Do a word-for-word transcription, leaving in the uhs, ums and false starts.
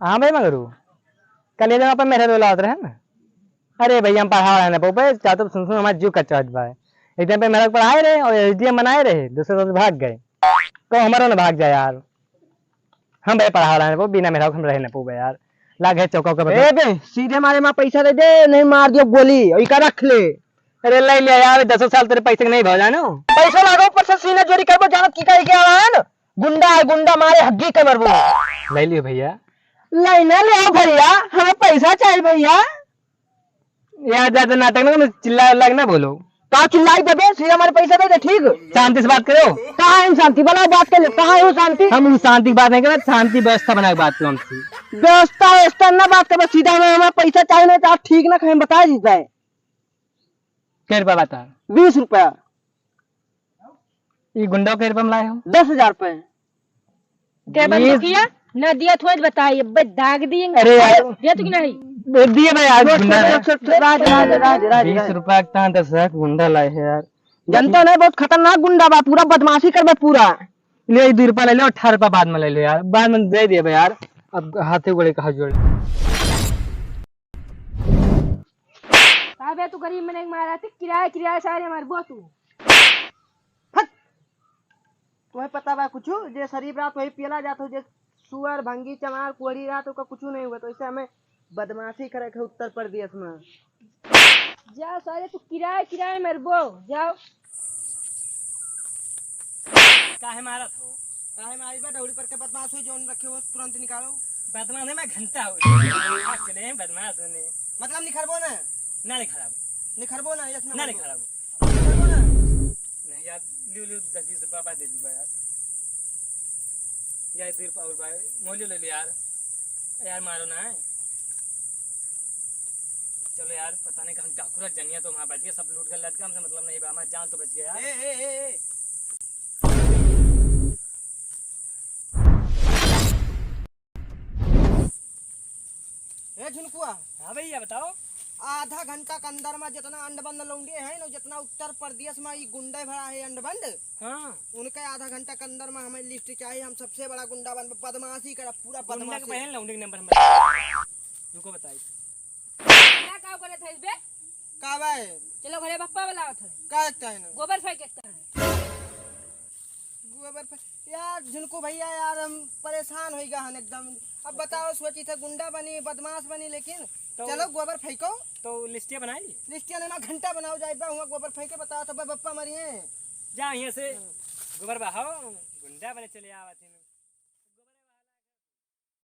हाँ भाई मंगरू, कल ये जगह पर मेरे रोला होत रहे ना। अरे भैया, हम पढ़ा रहे ना पौबे, चाहते सुन सुन हमारा जीव कच्चा होत बा। एक दिन पे मेरा पढ़ाए रहे और एसडीएम बनाए रहे, दूसरे रोज भाग गए। तो हमारो ना भाग जाए यार। हम भाई पढ़ा रहे ना पौबे, बिना मेरा हम रहे ना पौबे यार। लाग है चौका का ए बे, सीधे मारे माँ पैसा दे दे, नहीं मार दियो गोली, और इका रख ले। अरे ले लिया यार, दसों साल तेरे पैसे के नहीं भाव जानो। पैसा लागो, ऊपर से सीना जोरी करबो, जानत की कही के आवा है ना? गुंडा है, गुंडा मारे हग्गी के मरबो। ले लियो भैया। ले ना ले आओ भैया, हमें पैसा चाहिए भैया। यार ज्यादा नाटक ना, चिल्ला लग ना बोलो। का चिल्लाई बे, सीधा हमारे पैसा दे दे, ठीक? शांति से बात करो। कहाँ है शांति? बनाओ बात कर ले, कहाँ है वो शांति? हम उस शांति की बात नहीं कर रहे, शांति व्यवस्था बना के बात करो हमसे। व्यवस्था व्यवस्था ना बात कर, बस सीधा हमें हमारा पैसा चाहिए, नहीं तो आप ठीक ना कहीं बता दीजिए। कै रुपया बता? बीस रुपया। ई गुंडा कै रुपया में लाए हो? दस हजार रुपया। दे बंदूकिया, ना दिया तो बताई, अब दाग दी। अरे यार। दिया तो कि नहीं? दे दिए भाई यार, गुंडा है। राज, राज, राज, राज, बीस रुपया का दस हजार गुंडा लाए है यार। जनता नहीं, बहुत खतरनाक गुंडा बा, पूरा बदमाशी करबे पूरा। ले, ई दो रुपया ले लो, अठारह रुपया बाद में ले लो यार, बाद में दे दिए भाई यार। अब हाथे गोड़े का हाथ जोड़। का बे, तू गरीब मनई के मारा, ते किराया, किराया सारे हमार बो तू। फट। तुम्हें पता बा कुछ? जे शरीफ रात वही पियला जात हो, जे सुअर, भंगी, चमार, कोढ़ी रात ओका कुछ नहीं हुआ, तो ऐसे हमें बदमाशी करे के उत्तर प्रदेश में। जा सारे, तू किराए, किराए मरबो, जाओ। काहे मारत हो? काहे मारी बा? दौड़ी पर के बदमाश हो, जोन रखे हो, तुरंत निकालो। बदमाश नहीं, मैं घंटा हो। आज चले हैं बदमाश होने। मतलब निखरबो ना? ना निखरब। निखरबो ना, यस ना ना बोलो। निखरब। निखरबो ना? नहीं यार, लियो, लियो, दस बीस रुपया बाद दे दीबा यार। यार, दो रुपया और भाई, मोलियो ले ले यार। यार, मारो ना है। चलो यार, पता नहीं कहाँ डाकू रह जनिया तो वहाँ बच गया, सब लूट गए, लटका हमसे मतलब नहीं बा, हमारा जान तो बच गया यार। ए, ए, ए, ए। ए झुनकुआ। हाँ भैया, बताओ। आधा घंटा के अंदर में जितना अंड बंद लौंडे हैं ना, जितना उत्तर प्रदेश में ई गुंडे भरा है अंड बंड, हाँ। उनके आधा घंटा के अंदर में हमें लिस्ट चाहिए। हम सबसे बड़ा गुंडा बन, बदमाशी करब, पूरा गुंडा के बदमाशी। बहन लौंडे के नंबर हमारे। रुको बताई। क्या काम करे थे बे? का बे? चलो घरे पप्पा बुलावत है। का एकता है ना? गोबर फेंक एकता है। गोबर फेंक, यार झुनकू भैया, यार हम परेशान हो गया हन एकदम। अब बताओ, सोची थे गुंडा बनी, बदमाश बनी, लेकिन तो चलो गोबर फेंको। तो लिस्टिया बनाई? लिस्टिया नहीं, घंटा बनाओ जाए बा, हुआ गोबर फेंके बताओ तो बप्पा मरिए। जा यहाँ से गोबर बहाओ, गुंडा बने चले आवा थे।